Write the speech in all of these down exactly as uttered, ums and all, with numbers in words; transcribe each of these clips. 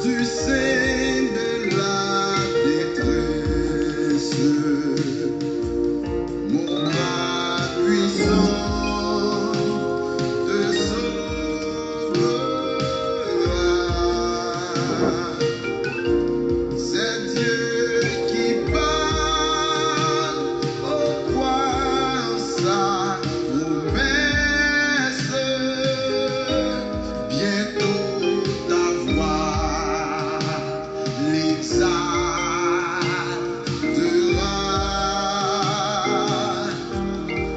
Du sein de la détresse, mon appui te sauvera. C'est Dieu qui parle au roi en sa promesse. Bientôt ta voix l'exaltera.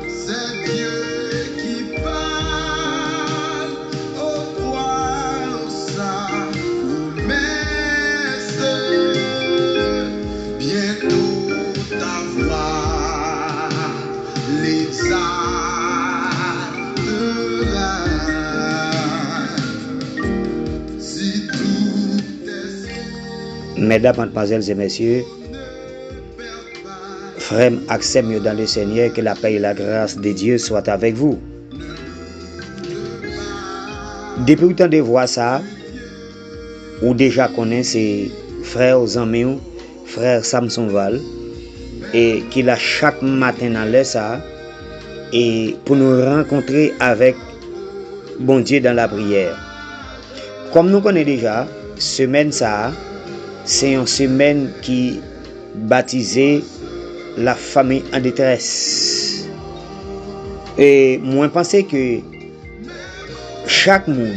C'est Dieu qui parle au roi en sa promesse. Bientôt ta voix l'exaltera. Si tout est Medam, madmwazèl e mesye, frè m ak sè m yo dans le Seigneur, que la paix et la grâce de Dieu soient avec vous. Depi w tande vwa sa a, ou deja konnen se frè w, zanmi w, frè Samson Val, e ki la chak maten nan lè sa a, e pou nou rankontre avèk Bondye dans la prière. Kòm nou konnen deja, semèn sa a, se yon semèn ki batize la famille en détresse. E mwen panse ke chak moun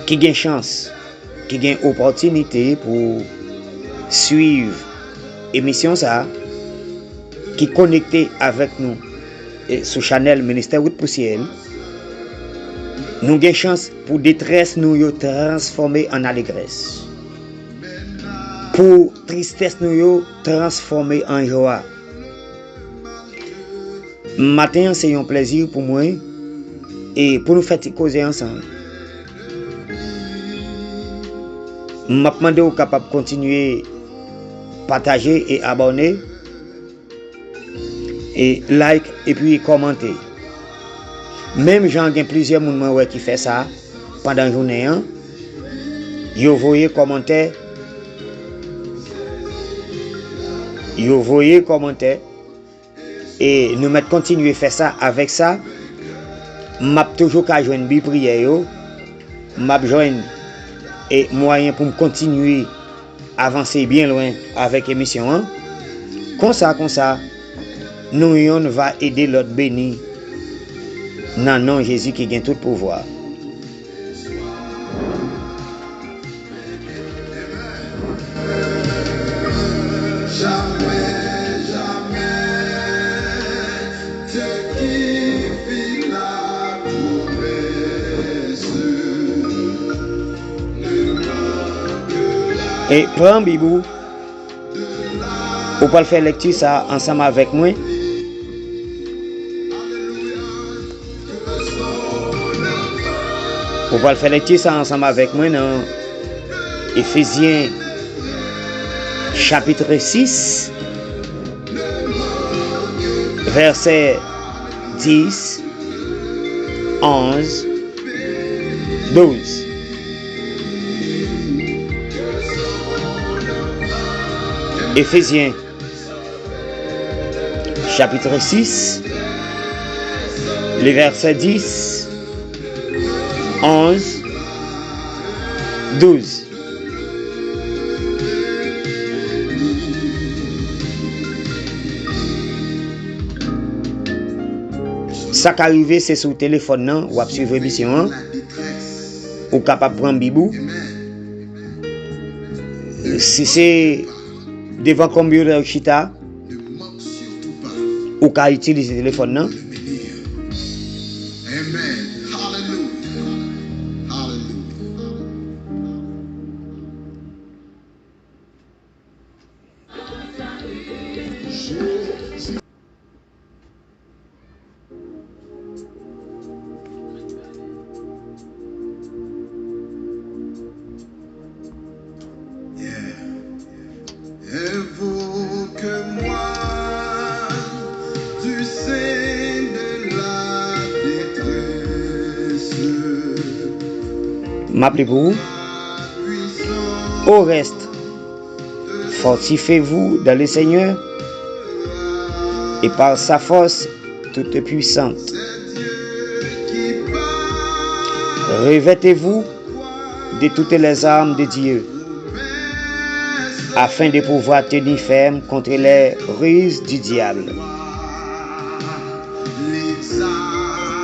ki gen chans, ki gen opòtinite pou swiv emisyon sa a, ki konekte avèk nou, e, sou chanèl Ministè Wout pou Syèl, nou gen chans pou detrès nou yo transfòme an alegrès, pou tristès nou yo transfòme an jwa. Maten an se yon plèzi pou mwen e pou nou fè ti koze ansanm. M ap mande w kapab kontinye pataje e abòne, e like, epi kòmante. Menm jan gen plizyè moun mwen wè ki fè sa pandan jounen an, yo voye kòmantè, yo voye kòmantè, e nou mèt kontinye fè sa. Avèk sa, m ap toujou ka jwenn bi priyè yo, m ap jwenn, e, mwayen pou m kontinye avanse byen lwen avèk emisyon an. Konsa, konsa, nou yonn va ede lòt beni nan non Jezi ki gen tout pouvwa. Jamè, jamè, Dieu qui fit la promesse ne manquera. E pran Bib ou, ou pral fè lekti sa a ansanm avèk mwen. Ou pral fè lekti sa ansanm avèk mwen nan Efezyen chapit sis, vèsè dis, onz, douz. Efezyen chapitre six, les versets dix, onze, douze. Sa ka rive se sou telefòn nan w ap swiv emisyon an. Ou kapab pran Bib ou. Si se devan konpyouta w chita, ou ka itilize telefòn nan. Invoque-moi du sein de la détresse. M ap li pou ou. Au reste, fortifiez-vous dans le Seigneur et par sa force toute puissante. Revêtez-vous de toutes les armes de Dieu, afin de pouvoir tenir ferme contre les ruses du diable.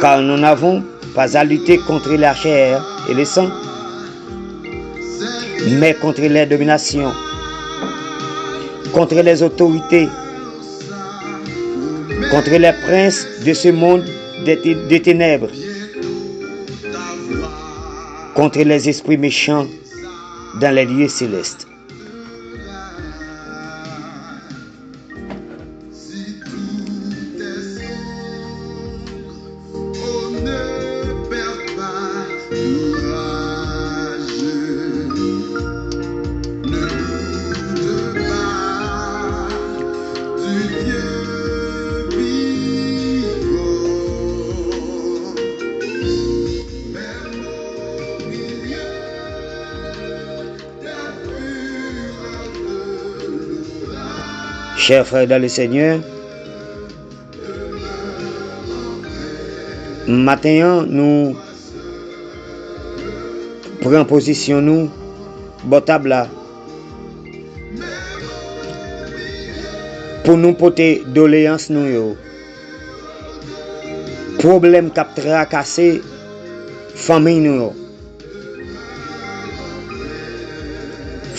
Car nous n'avons pas à lutter contre la chair et le sang, mais contre les dominations, contre les autorités, contre les princes de ce monde des, des ténèbres, contre les esprits méchants dans les lieux célestes. Si tout est sombre, oh, ne perds pas courage. Ne doute pas du Dieu vivant. Même au milieu Chè frè dan le Senyè, maten an, nou pran pozisyon nou bò tab la pou nou pote doleyans nou yo, pwoblèm k ap trakase fanmiy nou yo.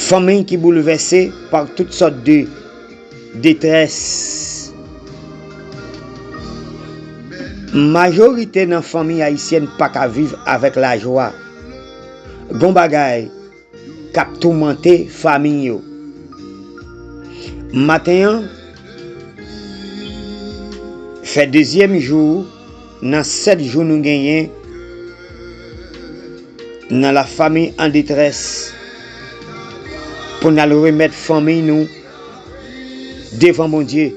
Fanmi ki boulvèse pa tout sòt de detrès. Majorite nan fanmi ayisyèn pa ka viv avèk lajwa. Gon bagay k ap toumante fanmi yo. Maten an, fè dezyèm jou nan sèt jou nou genyen nan la famille en détresse pou n al remèt fanmi nou devan Bondye.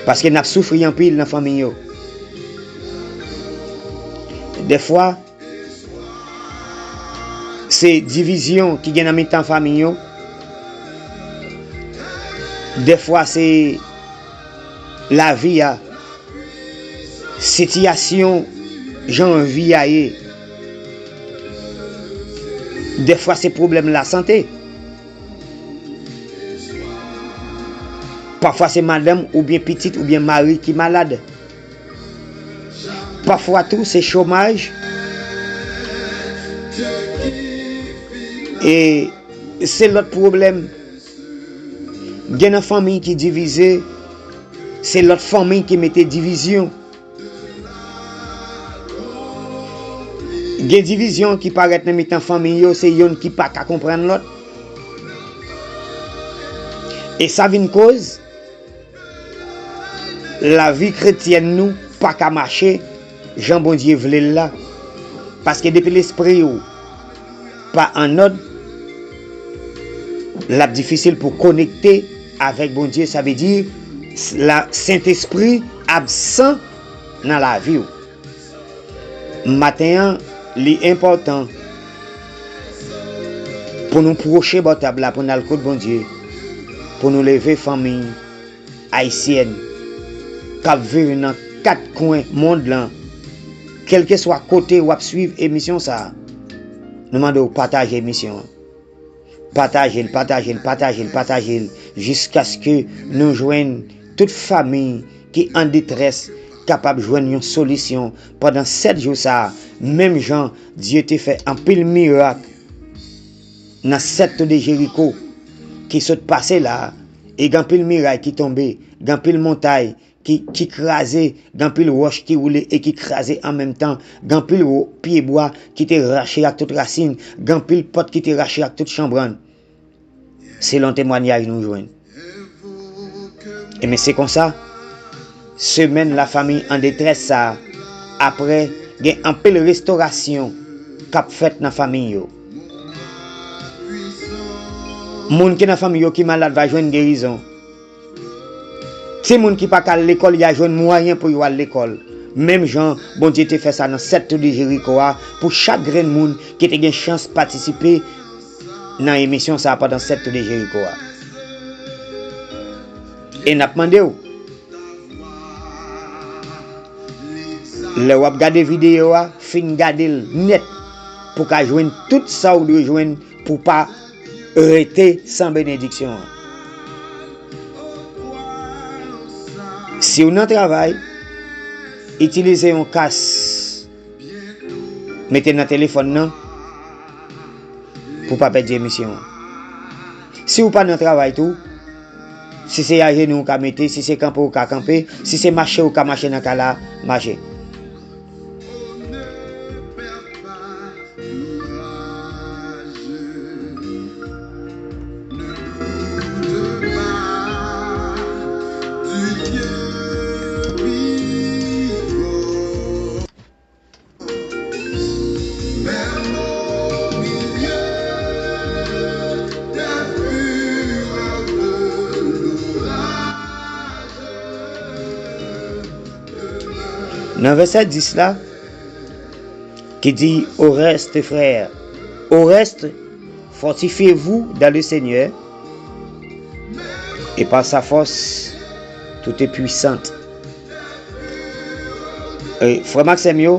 Paske n ap soufri anpil nan fanmi yo. Dèfwa, se divizyon ki gen nan mitan fanmi yo. Dèfwa, se lavi a, sitiyasyon jan vi a ye. Dèfwa, se pwoblèm lasante. Pafwa, se madanm oubyen pitit oubyen mari ki malad. Pafwa tou, se chomaj. E se lòt pwoblèm. Gen nan fanmi ki divize, se lòt fanmi ki mete divizyon. Gen divizyon ki parèt nan mitan fanmi yo, se yonn ki pa ka konprann lòt. E sa vin koz lavi kretyèn nou pa ka mache jan Bondye vle l la. Paske depi lespri w pa annòd, l ap difisil pou konekte avèk Bondye. Sa vle di, la, Sentespri absan nan lavi w. Maten an, li enpòtan pou nou pwoche bò tab la, pou n al kot Bondye, pou nou leve fanmi ayisyèn k ap viv nan kat kwen mond lan, kèlkeswa kote w ap swiv emisyon sa a, nou mande w pataje emisyon an. Pataje l, pataje l, pataje l, pataje l, jiskaske nou jwenn tout fanmi ki an detrès kapab jwenn yon solisyon pandan sèt jou sa a, menm jan Dye te fè anpil mirak nan sèt tou de Jeriko ki sot pase la a, e gen anpil miray ki tonbe, gen anpil montay ki, ki kraze, gen anpil wòch ki woule e ki kraze an menm tan, gen anpil wo-, pyebwa ki te rache ak tout rasin, gen anpil pòt ki te rache ak tout chanbrann. Selon temwanyaj nou jwenn. Ebyen, se konsa, semèn lafanmi an detrès sa a, apre gen anpil restorasyon k ap fèt nan fanmi yo. Moun ki nan fanmi yo ki malad va jwenn gerizon. Timoun ki pa ka al lekòl, y a jwenn mwayen pou yo al lekòl. Menm jan Bondye te fè sa nan sèt tou de Jeriko a, pou chak grenn moun ki te gen chans patisipe nan emisyon sa a pandan sèt tou de Jeriko a. E n ap mande w, lè w ap gade videyo a, fin gade l nèt pou w ka jwenn tout sa w dwe jwenn pou w pa rete san benediksyon an. Si w nan travay, itilize yon kas, mete nan telefòn nan pou w pa pèdi emisyon an. Si w pa nan travay tou, si se ajenou w ka mete, si se kanpe w ka kanpe, si se mache w ka mache nan kay la, mache. Nan vèsè dis la, ki di, au reste, frères, au reste, fortifiez-vous dans le Seigneur et par sa force toute puissante. E, frè m ak sè m yo,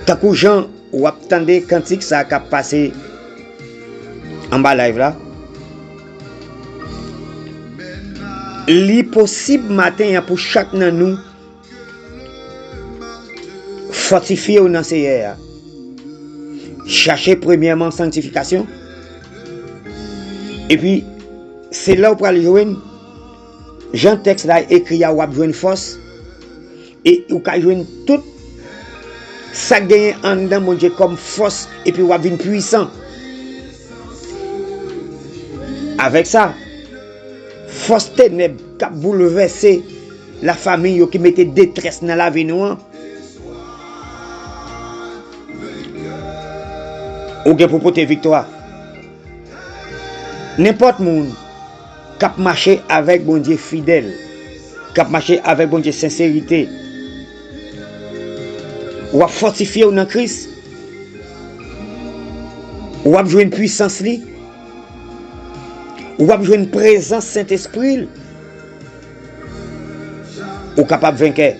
tankou jan w ap tande kantik sa k ap pase anba live la, li posib maten an pou chak nan nou fòtifye w nan Seyè a. Chache premyèman sanktifikasyon. Epi, se la w pral jwenn, jan tèks la ekri a, w ap jwenn fòs. E ou ka jwenn tout sa k genyen anndan Bondye kòm fòs, epi w ap vin pwisan. Avèk sa, fòs tenèb k ap boulvèse lafanmi yo, ki mete detrès nan lavi nou an, ou gen pou pote viktwa. Nenpòt moun k ap mache avèk Bondye fidèl, k ap mache avèk Bondye senserite, w ap fòtifye w nan Kris, w ap jwenn pwisans li, w ap jwenn prezans Sentespri l, ou kapab venkè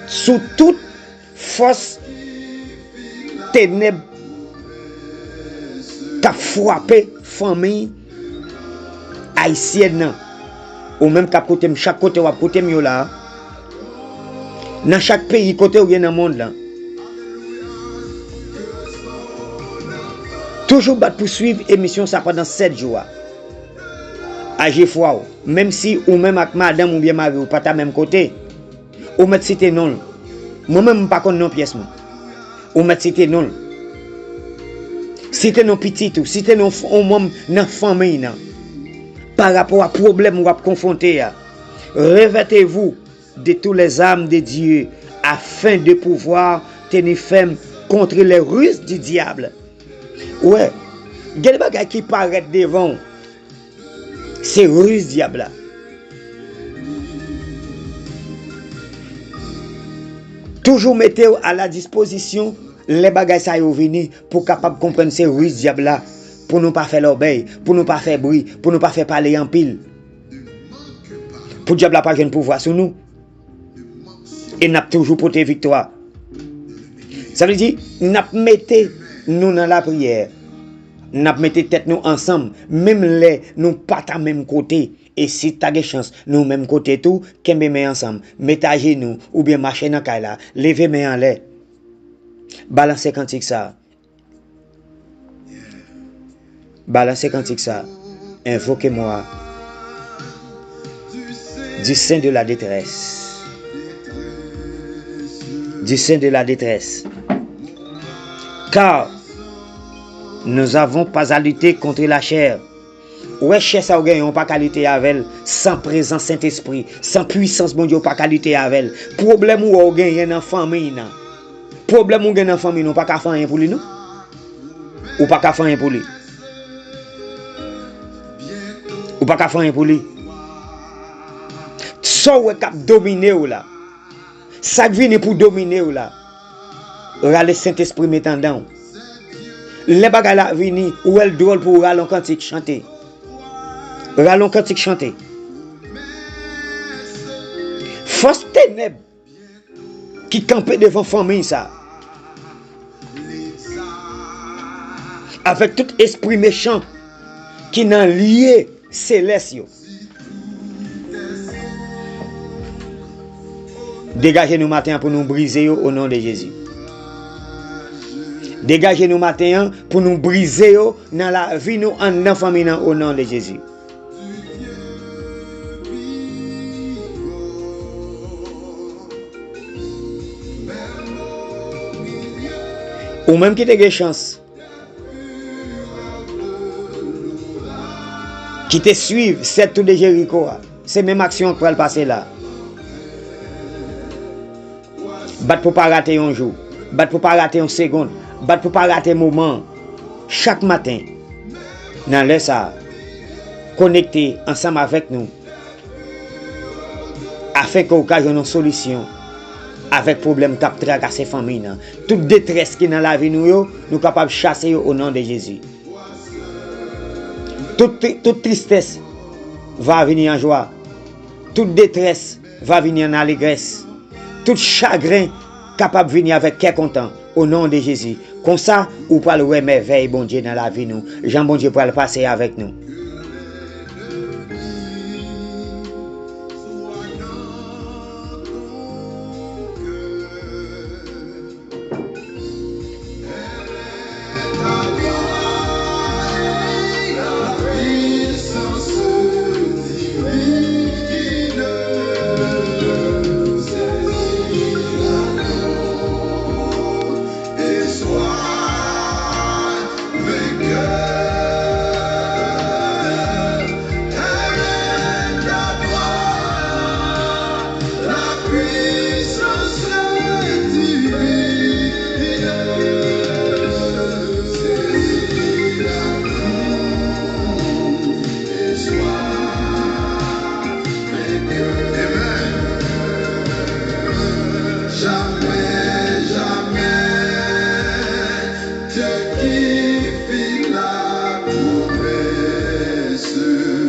sou tout fòs tenèb k ap frape fanmi ayisyèn nan. Ou menm k ap koute m, chak kote w ap koute m yo la a, nan chak peyi kote w ye nan mond lan. Toujou bat pou swiv emisyon sa pandan sèt jou a. Aji fwa w, menm si ou menm ak madanm oubyen mari w pa ta menm kote. Ou mèt site non l. Mwen menm, m pa konn non pyès mwen. Ou mèt site non l. Site non pitit ou, site non f-, yon manm nan fanmiy nan. Pa rapò a pwoblèm w ap konfwonte a. Revêtez-vous de toutes les armes de Dieu, afin de pouvoir tenir ferme contre les ruses du diable. Ou wè, gen de bagay ki parèt devan w. Se riz dyab la. Toujou mete w a la dispozisyon lè bagay sa yo vini pou w kapab konprann se riz dyab la, pou nou pa fè lòbèy, pou nou pa fè bri, pou nou pa fè pale anpil. Pou dyab la pa jwenn pouvwa sou nou. E n ap toujou pote viktwa. Sa vle di, n ap mete nou nan lapriyè. N ap mete tèt nou ansanm, menm lè nou pa ta menm kote. E si ta gen chans nou menm kote tou, kenbe men ansanm, mete ajenou oubyen mache nan kay la, leve men anlè. Balanse kantik sa. Balanse kantik sa. Envoke mwa du sein de la détresse. Du sein de la détresse. Car nous avons pas à lutter contre la chair. Ou wè chè sa ou genyen, ou pa ka lite avè l san prezans Sentespri, san pwisans Bondye, ou pa ka lite avè l. Pwoblèm ou wè ou genyen nan fanmiy nan. Pwoblèm ou gen nan fanmiy nan, ou pa ka fè anyen pou li, non. Ou pa ka fè anyen pou li. Ou pa ka fè anyen pou li. Sa w wè k ap domine w la, sa k vini pou domine w la, rale Sentespri met anndan w. Lè bagay la vini, ou wè l dwòl pou w rale yon kantik chante. Rale yon kantik chante. Fòs tenèb ki kanpe devan fanmi sa, avèk tout espri mechan ki nan lye selès yo. Degaje nou maten an pou nou brize yo o non de Jezi. Degaje nou maten an pou nou brize yo nan lavi nou anndan fanmi nan o non de Jezi. Ou menm ki te gen chans, ki te swiv sèt tou de Jeriko a, se menm aksyon an k pral pase la. Bat pou pa rate yon jou. Bat pou pa rate yon segonn. Bat pou pa rate moman an. Chak maten, nan lè sa a, konekte ansanm avèk nou, afenke w ka jwenn yon solisyon avèk pwoblèm k ap trakase fanmi nan. Tout detrès ki nan lavi nou yo, nou kapab chase yo o non de Jezi. Tout, tout tristès va vini an jwa. Tout detrès va vini an alegrès. Tout chagren kapab vini avèk kè kontan, o non de Jezi. Konsa, ou pral wè mèvèy Bondye nan lavi nou, jan Bondye pral pase avèk nou.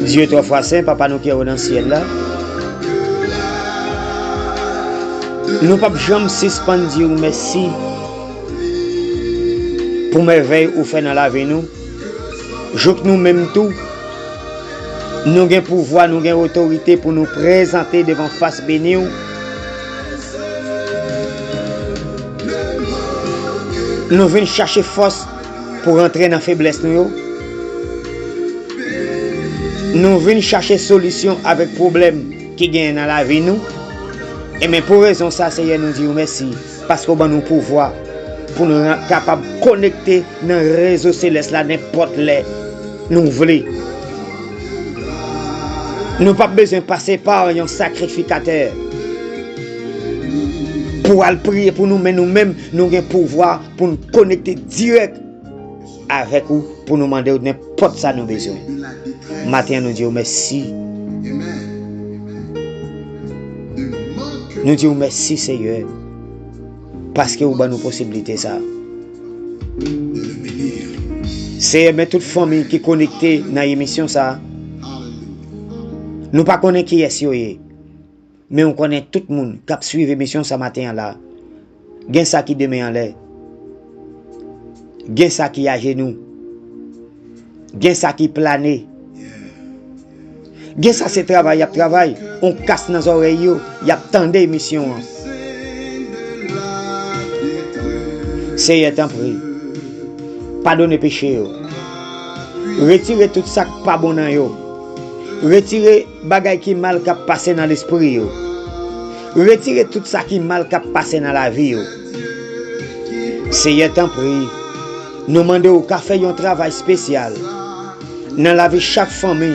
Dye twa fwa sen, Papa nou ki o nan syèl la, nou p ap janm sispann di w mèsi pou mèvèy ou fè nan lavi nou, jouk nou menm tou, nou gen pouvwa, nou gen otorite pou nou prezante devan fas beni w. Nou vin chache fòs pou rantre nan feblès nou yo. Nou vin chache solisyon avèk pwoblèm ki genyen nan lavi nou. Ebyen, pou rezon sa, Seyè, nou di w mèsi, paske w ban nou pouvwa pou nou ra-, kapab konekte nan rezo selès la nenpòt lè nou vle. Nou p ap bezwen pase pa yon sakrifikatè pou al priye pou nou, men nou menm, nou gen pouvwa pou n konekte dirèk avèk ou pou nou mande w nenpòt sa nou bezwen. Maten an, nou di w mèsi. Nou di w mèsi, Seyè, paske ou ban nou posiblite sa. Seyè, men tout fanmi ki konekte nan emisyon sa, nou pa konnen kiyès yo ye. Men ou konnen tout moun k ap swiv emisyon sa maten an la, gen sa ki demen anlè, gen sa ki ajenou, gen sa ki plane, gen sa se travay y ap travay, on kas nan zòrèy yo, y ap tande emisyon an. Seyè, tanpri, padone peche yo. Retire tout sa k pa bon nan yo. Retire bagay ki mal k ap pase nan lespri yo. Retire tout sa ki mal k ap pase nan lavi yo. Seyè, tanpri, nou mande w ka fè yon travay espesyal nan lavi chak fanmi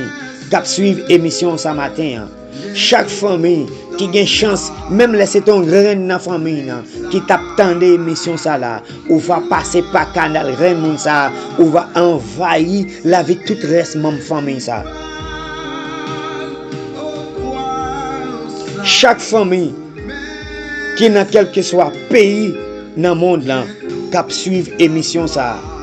k ap swiv emisyon sa maten an. Chak fanmi ki gen chans, menm lè se te yon grenn nan fanmi nan ki t ap tande emisyon sa la, ou va pase pa kanal grenn moun sa a, ou va anvayi lavi tout rès manm fanmi sa a. Chak fanmi ki nan kèlkeswa peyi nan mond lan k ap swiv emisyon sa a,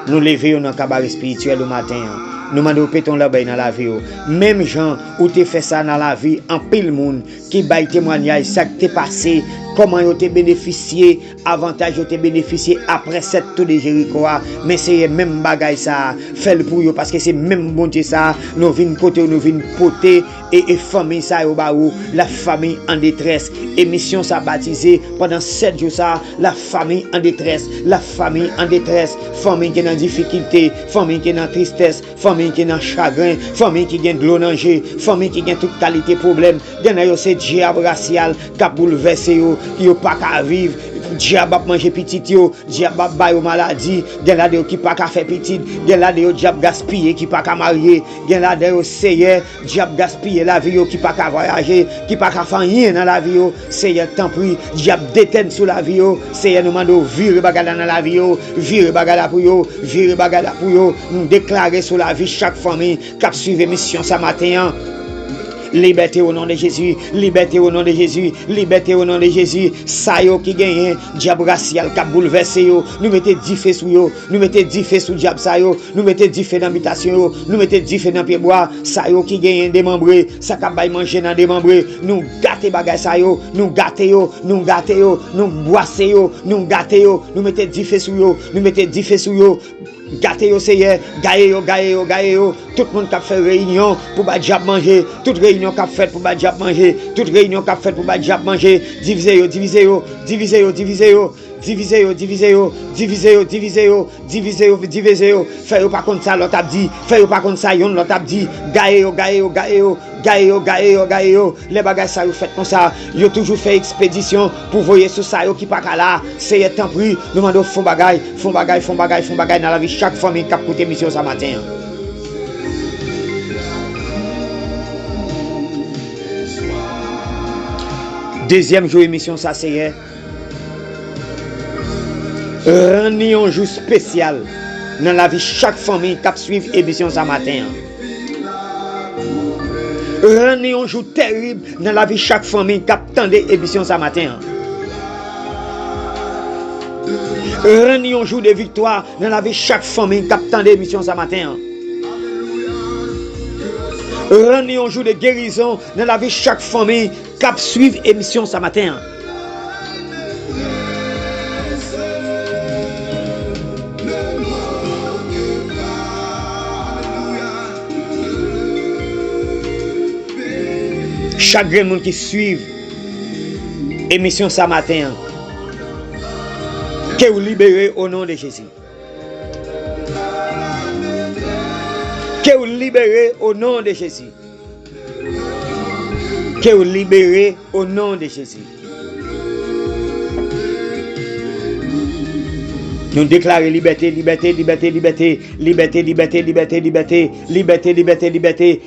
nou leve yo nan kabare espirityèl ou maten an. Nou mande w pete yon lòbèy nan lavi yo. Menm jan ou te fè sa nan lavi anpil moun ki bay temwanyaj sa k te pase, kòman yo te benefisye avantaj yo te benefisye apre sèt tou de Jeriko a. Men Seyè, menm bagay sa a, fè l pou yo, paske se menm Bondye sa a, nou vin kote w, nou vin pote e, e fanmi sa yo ba ou, la famille en détresse. Emisyon sa batize pandan sèt jou sa, la famille en détresse, la famille en détresse. Fanmi ki nan difikilte, fanmi ki nan tristès, fanmi ki nan chagren, fanmi ki gen dlo nan je, fanmi ki gen tout kalite pwoblèm. Gen nan yo se dyab rasyal k ap boulvèse yo, yo pa ka viv. Dyab ap manje pitit yo, dyab ap ba yo maladi. Gen ladan yo ki pa ka fè pitit, gen ladan yo dyab gaspiye ki pa ka marye, gen ladan yo, Seyè, dyab gaspiye lavi yo ki pa ka vwayaje, ki pa ka fè anyen nan lavi yo. Seyè, tanpri, dyab detèn sou lavi yo. Seyè, nou mande w vire bagay la nan lavi yo, vire bagay la pou yo, vire bagay la pou yo. Nou deklare sou lavi chak fanmi k ap swiv emisyon sa maten an. Libète o non de Jezi, libète o non de Jezi, libète o non de Jezi. Sa yo ki genyen dyab rasyal k ap boulvèse yo, nou mete dife sou yo, nou mete dife sou dyab sa yo, nou mete dife nan bitasyon yo, nou mete dife nan pyebwa. Sa yo ki genyen demanbre, sa k ap bay manje nan demanbre, nou gate bagay sa yo, nou gate yo, nou gate yo, nou bwase yo, nou gate yo, nou mete dife sou yo, nou mete dife sou yo. Gate yo, Seyè, gaye yo, gaye yo, gaye yo. Tout moun k ap fè reyinyon pou bay dyab manje, tout reyinyon k ap fèt pou bay dyab manje, tout reyinyon k ap fèt pou bay dyab manje, divize yo, divize yo, divize yo, divize yo, divize yo, divize yo, divize yo, divize yo, divize yo, divize yo. Fè yo pa konn sa lòt ap di, fè yo pa konn sa yonn lòt ap di. Gaye yo, gaye yo, gaye yo, gaye yo, gaye yo, gaye yo. Lè bagay sa yo fèt konsa, yo toujou fè ekspedisyon pou voye sou sa yo ki pa ka la. Seyè, tanpri, nou mande w fè yon bagay, fè yon bagay, fè yon bagay, fè yon bagay nan lavi chak fanmi k ap koute emisyon sa maten an. Dezyèm jou emisyon sa, Seyè, rann li yon jou espesyal nan lavi chak fanmi k ap swiv emisyon sa maten an. Rann li yon jou terib nan lavi chak fanmi k ap tande emisyon sa maten an. Rann li yon jou de viktwa nan lavi chak fanmi k ap tande emisyon sa maten an. Rann li yon jou de gerizon nan lavi chak fanmi k ap swiv emisyon sa maten an. Chak grenn moun ki swiv emisyon sa maten an, ke w libere o non de Jezi. Ke w libere o non de Jezi. Ke w libere o non de Jezi. Nou deklare libète, libète, libète, libète, libète, libète, libète, libète, libète, libète,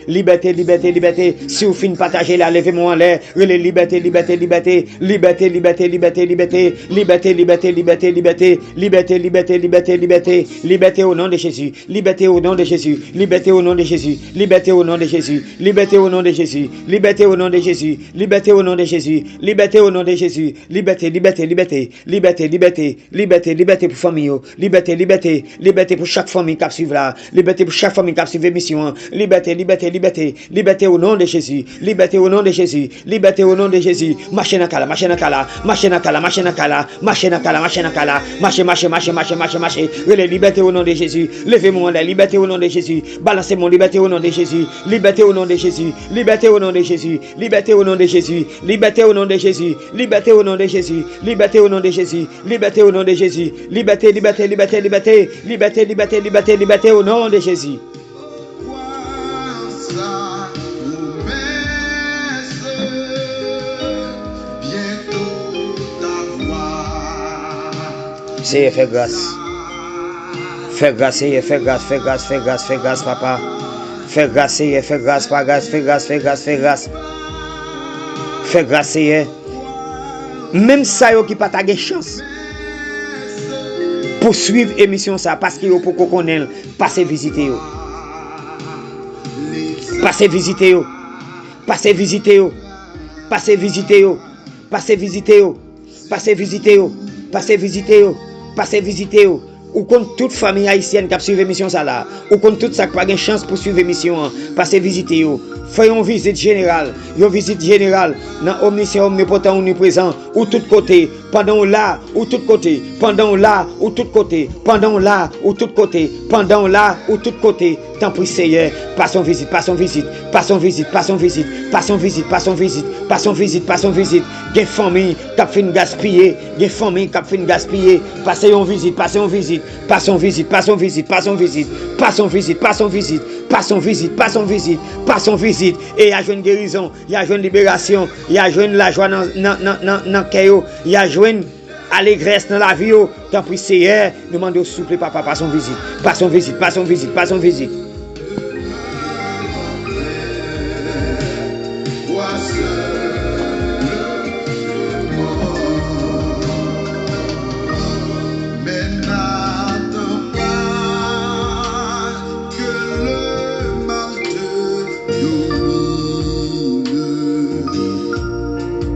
libète, libète, libète, libète. Si w fin pataje la, leve men w anlè, rele libète, libète, libète, libète, libète, libète, libète, libète, libète, libète, libète, libète, libète, libète, libète, libète o non de Jezi. Libète o non de Jezi. Libète o non de Jezi. Libète o non de Jezi. Libète o non de Jezi. Libète o non de Jezi. Libète o non de Jezi. Libète o non de Jezi. Libète, libète, libète. Libète, libète. Libète, libète pou fanmi yo. Libète, libète. Libète pou chak fanmi k ap swiv la. Libète pou chak fanmi k ap swiv emisyon an. Libète, libète, libète. Libète o non de Jezi. Libète o non de Jezi. Libète o non de Jezi. Mache nan kay la, mache nan kay la, mache nan kay la, mache nan kay la, mache nan kay la, mache nan kay la, mache, mache, mache, mache, mache, mache. Rele libète o non de Jezi. Leve men w anlè, libète o non de Jezi. Balanse men w, libète o non de Jezi. Libète o non de Jezi. Libète o non de Jezi. Libète o non de Jezi. Libète o non de Jezi. Libète o non de Jezi. Libète o non de Jezi. Libète o non de Jezi. Libète, libète, libète, libète. Libète, libète, libète, libète o non de Jezi. Seyè, fè gras. Fè gras, Seyè, fè gras, fè gras, fè gras, fè gras, papa. Fè gras, Seyè, fè gras, fè gras, fè gras, fè gras, fè gras. Fè gras, Seyè. Menm sa yo ki pa ta gen chans pou swiv emisyon sa, paske yo poko konnen l, pase vizite yo. Pase vizite yo. Pase vizite yo. Pase vizite yo. Pase vizite yo. Pase vizite yo. Pase vizite yo. Pase vizite yo. Ou konn tout fanmi ayisyèn k ap swiv emisyon sa la. Ou konn tout sa k pa gen chans pou swiv emisyon an. Pase vizite yo. Fè yon vizit jeneral. Yon vizit jeneral nan omnisyan, omnipotan, omniprezan. Ou tout kote. Pandan w la, ou tout kote. Pandan w la, ou tout kote. Pandan w la, ou tout kote. Pandan w la, ou tout kote. Tanpri Seyè, pase yon vizit, pase yon vizit, pase yon vizit, pase yon vizit, pase yon vizit, pase yon vizit, pase yon vizit, pase yon vizit. Gen fanmi k ap fin gaspiye, gen fanmi k ap fin gaspiye. Pase yon vizit, pase yon vizit, pase yon vizit, pase yon vizit, pase yon vizit, pase yon vizit, pase yon vizit, pase yon vizit, pase yon vizit, pase yon vizit. E y a jwenn gerizon, y a jwenn liberasyon, y a jwenn lajwa nan, nan, nan, nan, nan kè yo, y a jwenn alegrès nan lavi yo. Tanpri Seyè, nou mande w souple papa, pase yon vizit, pase yon vizit, pase yon vizit, pase yon vizit.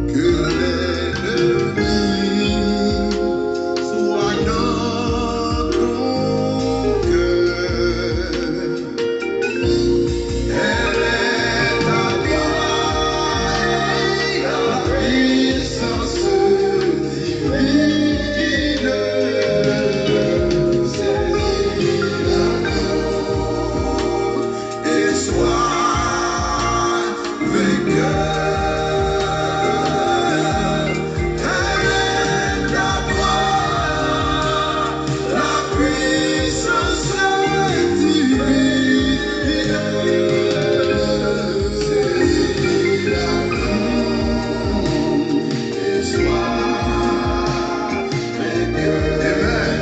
Que l'ennemi soit dans ton cœur. Elle est à toi, la puissance divine saisit la cour et sois vainqueur. T'aimes la gloire, la puissance divine. Saisis la cour et sois vainqueur. Amen.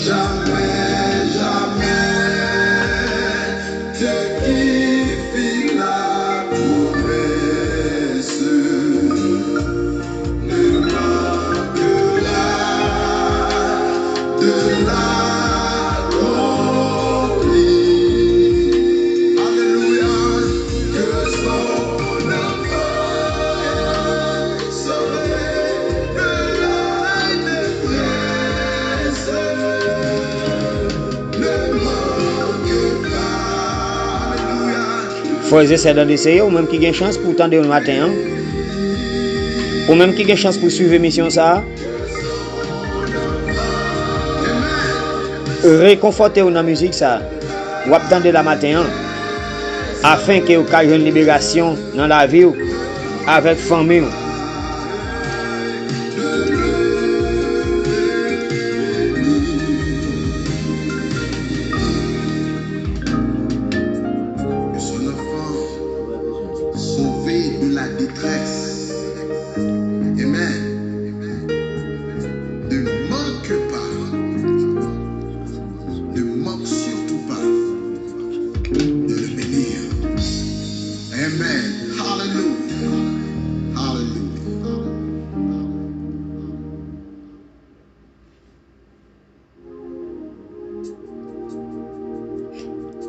Jamais, jamais, Dieu qui fit la promesse ne manquera de l'accomplir. Alléluia. Que son enfant est sauvé de la détresse. Frè e sè nan le Seyè, ou menm ki gen chans pou w tande l maten an, ou menm ki gen chans pou w swiv emisyon sa a, rekonfòte w nan mizik sa a w ap tande la maten an, afen ke w ka jwenn liberasyon nan lavi w avèk fanmi w. Que son enfant sauvé de la détresse. Amen. Ne manque pas, ne manque surtout pas de le bénir. Amen. Hallelujah. Hallelujah.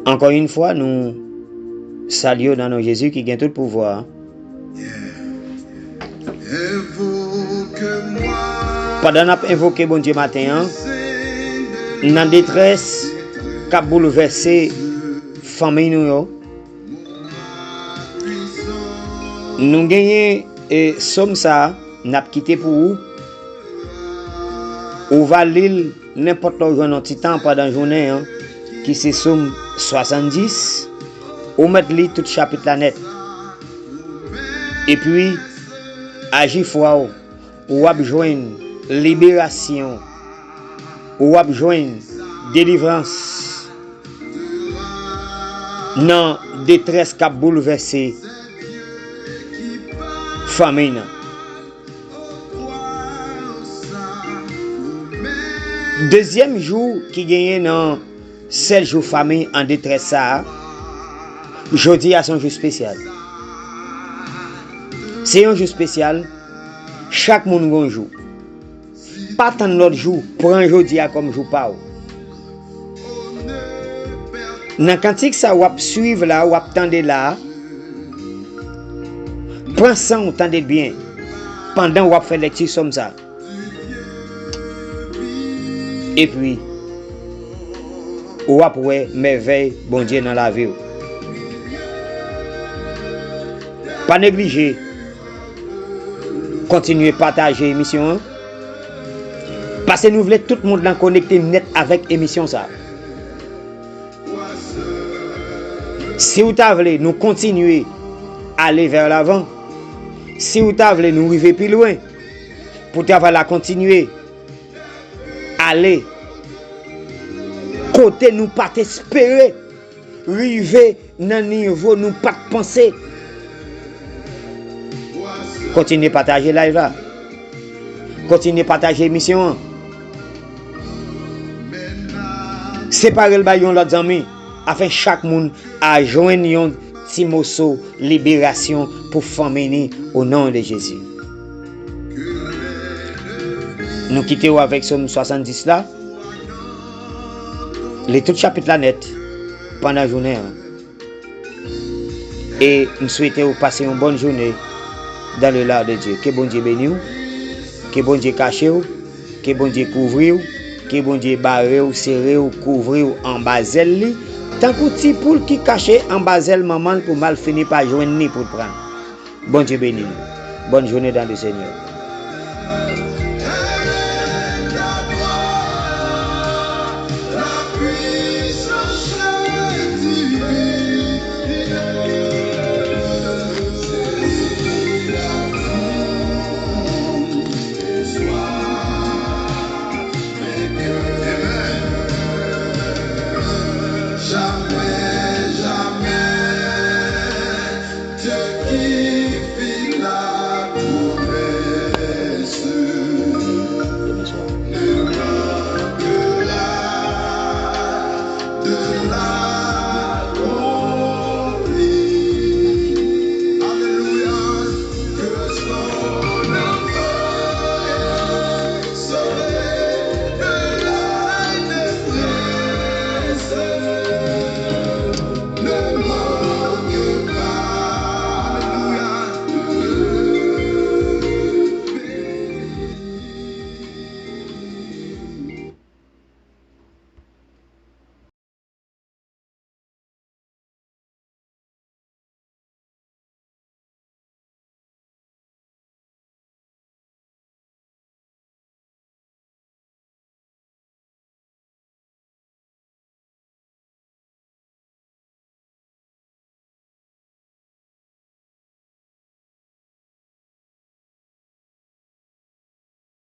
Ankò yon fwa, nou salye w nan non Jezi ki gen tout pouvwa a. Pandan n ap envoke Bondye maten an, nan detrès k ap boulvèse fanmi nou yo, nou genyen, e, sòm sa a, n ap kite pou ou. Ou va li l nenpòt lè w jwenn yon ti tan pandan jounen an, ki se Sòm swasanndis, ou mèt li tout chapit la nèt. Epi, aji fwa w, w ap jwenn liberasyon, w ap jwenn delivrans nan detrès k ap boulvèse fanmi nan. Dezyèm jou ki genyen nan sèt jou fanmi an detrès sa a, jodi a se yon jou espesyal. Se yon jou espesyal, chak moun gen yon jou. Pa tann lòt jou, pran jodi a kòm jou pa w. Nan kantik sa w ap swiv la, w ap tande la, Pran san w, tande l byen, pandan w ap fè lekti sòm sa. Epi, w ap wè mèvèy Bondye nan lavi w. Pa neglije kontinye pataje emisyon an, paske nou vle tout moun nan konekte nèt avèk emisyon sa. Si w ta vle nou kontinye ale vè lavan, si w ta vle nou rive pi lwen, pou travay la kontinye ale kote nou pa t espere, rive nan nivo nou pa t panse. Kontinye pataje live la. Kontinye pataje emisyon an. Separe l bay yon lòt zanmi, afin chak moun a jwenn yon ti moso liberasyon pou fanmi ni, o non de Jezi. Nou kite w avèk Sòm swasanndis la. Li tout chapit la nèt pandan jounen an. E m swete w pase yon bòn jounen dans le lar de Dieu. Ke Bondye beni w. Ke Bondye kache w. Ke Bondye kouvri w. Ke Bondye bare w, sere w, kouvri w anba zèl li. Tankou ti poul ki kache anba zèl manman l pou mal fini pa jwenn ni pou l pran l. Bondye beni nou. Bòn jounen dans le Seigneur.